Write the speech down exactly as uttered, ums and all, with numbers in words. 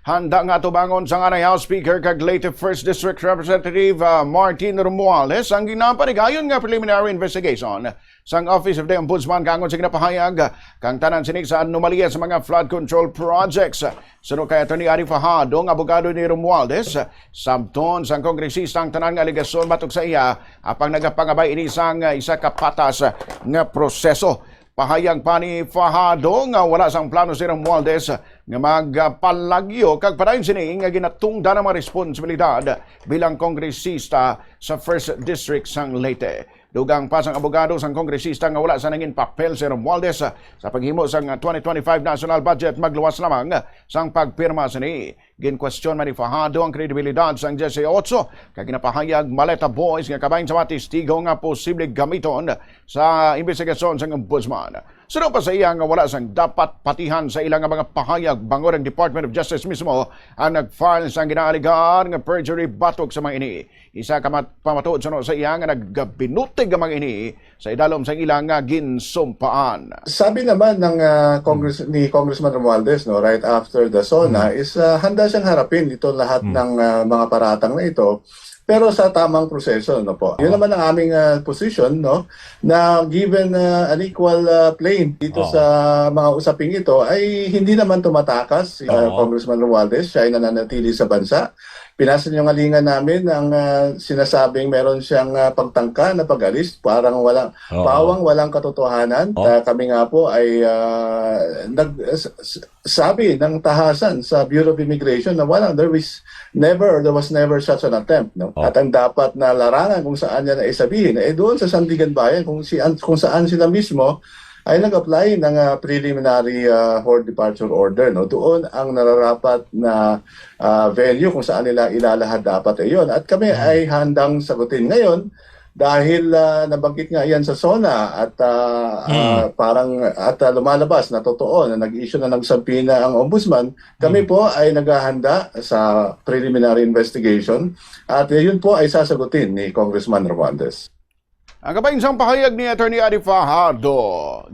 Handa nga atubangon sang anay House Speaker kag Leyte First District Representative, ah, Martin Romualdez ang ginapanigayon nga preliminary investigation sang Office of the Ombudsman kaangod sa ginapahayag kang tanan sini sa anomalya sa mga flood control projects. Suno kay Attorney Adi Fajardo nga abogado ni Romualdez, sabton sang kongresista ang tanan nga alegasyon batok sa iya, apang nagapangabay ini sang isa ka patas nga proseso. Pahayag pa ni Fajardo nga wala sang plano si Romualdez nga magpalagyo kag padayon sini nga ginatungdan ang mga responsibilidad bilang kongresista sa First District sang Leyte. Dugang pa sang abogado sang kongresista nga wala sa nangin papel si Romualdez sa paghimo sang twenty twenty-five national budget, magluwas lamang sang pagpirma sini. Ginkwestiyon man ni Fajardo ang kredibilidad sang diyesyocho ka ginapahayag Maleta Boys nga kabahin sa mga testigo nga posible gamiton sa imbestigasyon sang ombudsman. Suno pa sa iya nga wala sang dapat patihan sa ila nga mga pahayag, bangod ang Department of Justice mismo ang nag-file sang ginaalegar nga perjury batok sa mga ini. Isa ka mat-, pamatuod suno sa iya nga nagabinutig ang mga ini sa idalom sang ila nga ginsumpaan. Sabi naman ng, ah, Congress-, ni Congressman Romualdez, no, right after the SONA, is, ah, handa siyang harapin ito lahat ng, ah, mga paratang na ito, pero sa tamang proseso, no po. Yun naman ang aming, ah, position, no, na given, ah, an equal, ah, plane dito sa mga usaping ito, ay hindi naman tumatakas si, ah, Congressman Romualdez. Siya ay nananatili sa bansa. Pinasilingalingan namin ang, ah, sinasabing meron siyang, ah, pagtangka na pag-alis, parang walang, pawang walang katotohanan. Ah, kami nga po ay, ah, nag-, s-, s-, sabi ng tahasan sa Bureau of Immigration na wala, there was never, there was never such an attempt, no? At ang dapat na larangan kung saan niya na isabihin, eh, doon sa Sandiganbayan, kung si-, kung saan sila mismo ay nag-apply ng, ah, preliminary, ah, for departure order, no? Doon ang nararapat na, ah, venue kung saan nila ilalahad dapat iyon. At kami ay handang sagutin ngayon dahil, ah, nabanggit nga yan sa SONA at, ah, ah, parang, at, ah, lumalabas na totoo na nag-issue na ng subpoena ang ombudsman. Kami po ay naghahanda sa preliminary investigation at yun po ay sasagutin ni Congressman Romualdez. Ang kabahin sang pahayag ni Attorney Adi Fajardo.